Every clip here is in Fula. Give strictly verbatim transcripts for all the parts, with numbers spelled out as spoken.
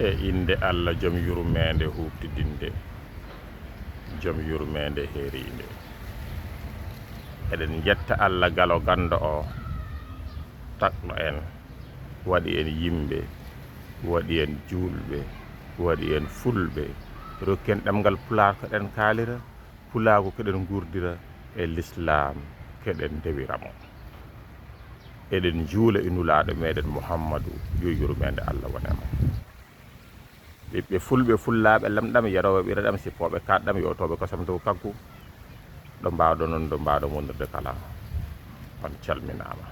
E innde Allah, jom yurmeende huuɓtidinde, jom yurmeende heeriinde. Eɗen njetta Allah galo ganndo o, tagɗo en, waɗi en yimɓe, waɗi en juulɓe, waɗi en fulɓe, rokki en ɗemngal Pulaar ko ɗen kaalira, Pulaagu ko ɗen nguurdira, e Lislaam ko ɗen ndewira mo. Eɗen njuula e Nulaaɗo meɗen Muhammadu, yo yurmeende Allah won e mo. Ɓiɓɓe fulɓe, fullaaɓe lamɗam, yarooɓe ɓireɗam, sippooɓe kaaɗɗam, yowtooɓe kosam dow kaggu, ɗo mbaawɗon on, ɗo mbaawɗon wondirde kala, on calminaama.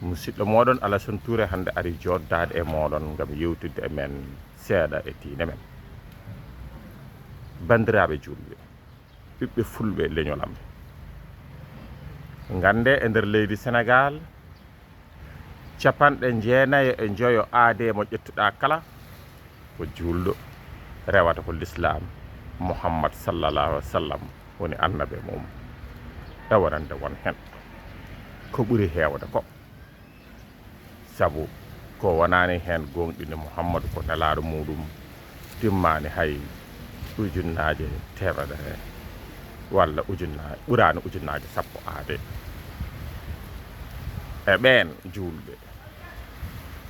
Musidɗo mooɗon Alassane Touré hannde ari jooɗdaade e mooɗon ngam yewtidde e men seeɗa e diine men. Banndiraaɓe juulɓe, ɓiɓɓe fulɓe leñol am, nganndee e nder leydi Senegaal, capanɗe jeenayo e njoyo aadee mo ƴettuɗaa kala, ko juulɗo, rewata ko Lislaam, Muhammad sallallahu alaihi wa sallam woni annabi mum. E wonande won heen, ko ɓuri heewde ko, sabu ko wonaani heen gooŋɗinde Muhammadu ko nelaaɗo muuɗum, timmaani hay ujunnaaje teemedere walla ujunna-, ɓuraani ujunnaaje sappo aade. E ɓeen juulɓe,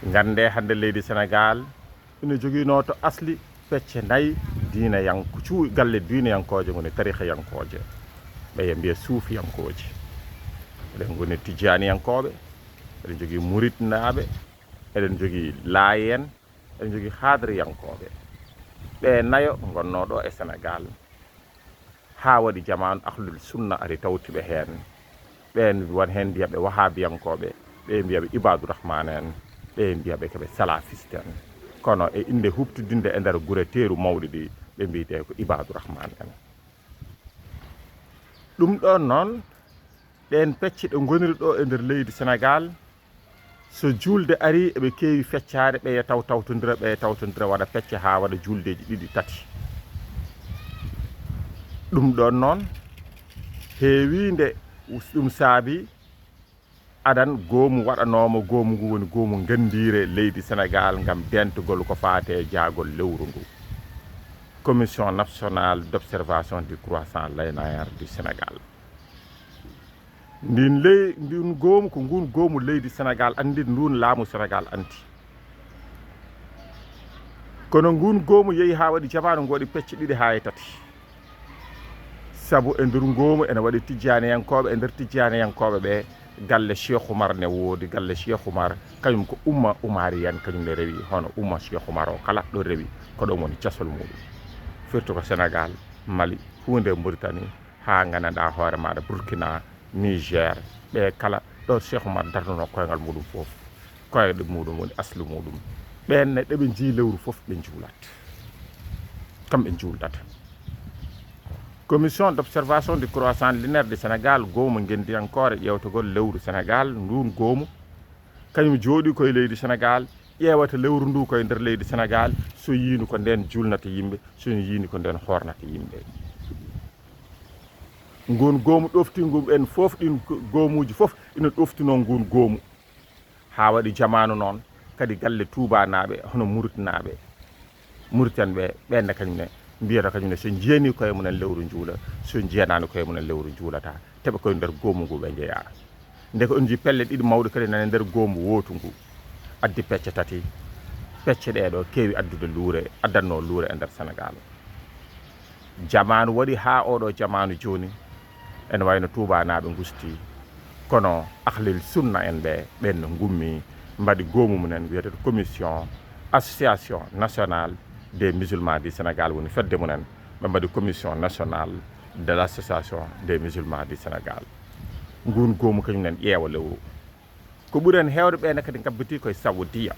nganndee hannde leydi Senegaal ina joginoo to asli pecce nayi diineyanko-, cuu-, galle diineyankooje ngoni tariihayankooje, ɓeya mbiya suufiyankooje. Eɗen ngoni tijjaaniyankooɓe, eɗen njogii muritnaaɓe, eɗen njogii laayeen, eɗen njogii haadiriyankooɓe. Ɓe nayo ngonnoo ɗo e Senegaal, haa waɗi jamaanu ahlul sunna ari tawti ɓe heen. Ɓeen won heen mbiya ɓe wahaabiyankooɓe, ɓe mbiya ɓe Ibaadu Rahmaan en, ɓe mbiya ɓe ko ɓe salafiste en. Kono e innde huuɓtidinde e nder gure teeru mawɗi ɗi, ɓe mbiyetee ko Ibaadu Rahmaan en. Ɗum ɗoon noon, ɗeen pecce ɗe ngoniri ɗo e nder leydi Senegaal, so juulde arii, eɓe keewi feccaade, ɓeya taw tawtondira, ɓeya tawtondira, waɗa pecce haa waɗa juuldeeji ɗiɗi, tati. Ɗum ɗoon noon, heewiinde ɗum saabii adan goomu waɗanooma, goomu ngu woni goomu ngenndiire leydi Senegaal ngam deentugol ko faati e jaagol lewru ndu. Commission nationale d'observation du croissant linéaire du Sénégal. Ndin ley-, ndun goomu, ko ngun goomu leydi Senegaal anndi, ndun laamu Senegaal anndi. Kono ngun goomu yehi haa waɗi jamaanu ngu waɗi pecce ɗiɗi haa e tati. Sabu e nder goomu ene waɗi tijjaaniyankooɓe, e nder tijjaaniyankooɓe ɓe, galle Cheikh Oumar ne woodi, galle Cheikh Oumar, kañum ko umma umaariyan, kañum ne rewi hono umma Cheikh Oumar o kala ɗo rewi, ko ɗon woni casol muuɗum. Firti ko Senegaal, Mali, huunde Mauritanie, haa nganndanɗaa hoore maaɗa Burkina, Niger, ɓe kala ɗo Cheikh Oumar darnunoo koyngal muuɗum fof, koyɗe muuɗum woni aslu muuɗum. Ɓeen ne, ɗo ɓe njii lewru fof, ɓe njuulat. Kam ɓe njuuldata. Commission d'observation du croissant linéaire du Sénégal, goomu ngenndiyankoore ƴeewtagol lewru Senegaal, nduun goomu, kañum jooɗii ko e leydi Senegaal, ƴeewata lewru ndu ko e nder leydi Senegaal, so yiindu ko ndeen juulnata yimɓe, so yiindu ko ndeen hoornata yimɓe. Nguun goomu ɗoftingol en fof, ɗin go-, goomuuji fof ina ɗoftinoo nguun goomu. Haa waɗi jamaanu noon, kadi galle tuubaanaaɓe, hono muritnaaɓe, Mauritanie ɓe, ɓeen ne kañum ne mbiyata kañum ne so njiyanii koye mumen lewru njuula, so njiyanaani koye mumen lewru njuulataa. Teɓe koye nder goomu ngu ɓe njeyaa. Nde ko on njii pelle ɗiɗi mawɗe kadi nana nder goomu wootu ngu. Addi pecce tati. Pecce ɗee ɗo keewi addude luure, addannoo luure e nder Senegaal. Jamaanu waɗi haa oo ɗo jamaanu jooni, ene wayno tuubaanaaɓe ngusti, kono ahlil sunna en ɓe, ɓen no ngummi, mbaɗi goomu mumen wiyetee Commission Association Nationale des Musulmans du Sénégal, woni fedde mumen, ɓe mbaɗi Commission Nationale de l'Association des Musulmans du Sénégal. Nguun goomu kañum nen ƴeewa lewru. Ko ɓuri heen heewde ɓeen ne kadi ngabbitii koye Saoudiya.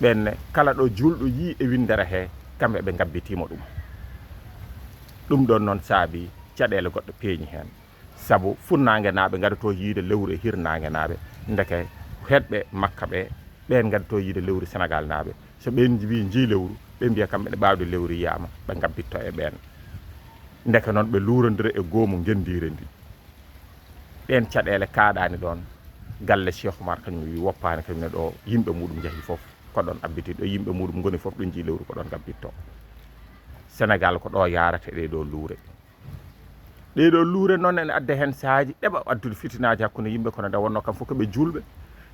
Ɓeen ne kala ɗo juulɗo yii e winndere hee, kamɓe ɓe ngabbitii mo ɗum. Ɗum ɗoon noon saabii caɗeele goɗɗe peeñi heen. Sabu funnaangenaaɓe ngadatoo yiide lewru e hirnaangenaaɓe, ndeke heɗɓe Makka ɓe, ɓeen ngadatoo yiide lewru Senegaalnaaɓe. So ɓeen njii, njii lewru, ɓe mbiya kamɓe ne ɓaawde lewru yiyaama, ɓe ngabbitto e ɓeen. Ndeke noon ɓe luurondira e goomu ngenndiire ndi. Ɗeen caɗeele kaaɗaani ɗoon, galle Cheikh Oumar kañum wi woppaani, kañum ne ɗo yimɓe muuɗum njahi fof. Ko ɗon abbiti, ɗo yimɓe muɗum ngoni fof, ɗo njii lewru ko ɗon ngabbitto. Sénégal ko ɗo yarata ɗe ɗo luure. Ɗee ɗoo luure noon ene adda heen sahaaji ɗeɓa addude fitinaaji hakkunde yimɓe, kono nde wonnoo kam fof ko ɓe juulɓe,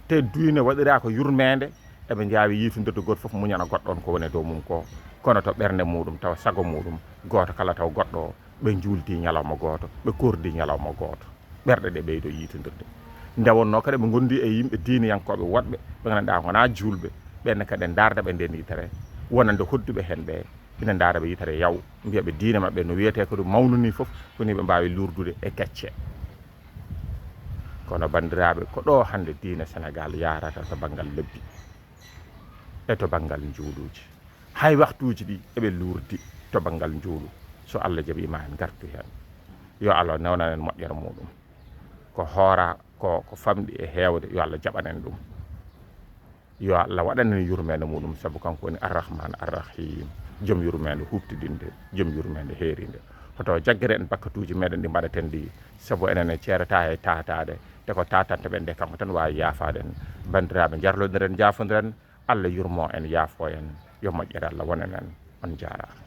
te diine waɗiraa ko yurmeende, eɓe njaawi yiitondirde, gooto fof muñana goɗɗo on ko woni e dow mum ko, kono to ɓernde muɗum tawa sago muɗum gooto kala, tawa goɗɗo o ɓe njuuldi ñalawma gooto, ɓe koordi ñalawma gooto, ɓerɗe ɗe ɓeydo yiitondirde. Nde wonnoo kadi ɓe ngondi e yimɓe diineyankooɓe woɗɓe ɓe ngannduɗaa wonaa juulɓe, ɓenne kadi en ndaarda ɓe ndeen yitere, wonande hodduɓe heen ɓe, ina ndaara ɓe yitere yaw, mbiya ɓe diine maɓɓe no wiyetee ko ɗum mawnu nii fof, ko nii ɓe mbaawi luurdude e kecce. Kono banndiraaɓe, ko ɗo hannde diine Senegaal yahrata to banngal lebbi e to banngal njuuluuji. Hay waktuuji ɗi eɓe luurdi to banngal njuulu. So Allah jaɓii ma en ngartu heen. Yo Allah newnan en moƴƴere muɗum. Ko hoora ko, ko famɗi e heewde, yo Allah jaɓan en ɗum. Yo Allah waɗan en yurmeende muɗum, sabu kanko woni Arrahman Arrahim, jom yurmeende huuɓtidinde, jom yurmeende heerinde. Hoto jaggere en bakkatuuji meɗen ɗi mbaɗaten ɗi, sabu enen en ceerata e taataade, te ko taatanteɓen nde kanko tan waawi yaafaade en. Banndiraaɓe, njarlondiren, njaafondiren, Allah yurmo en, yaafo en, yo moƴƴere Allah wonan en. On njaaraama.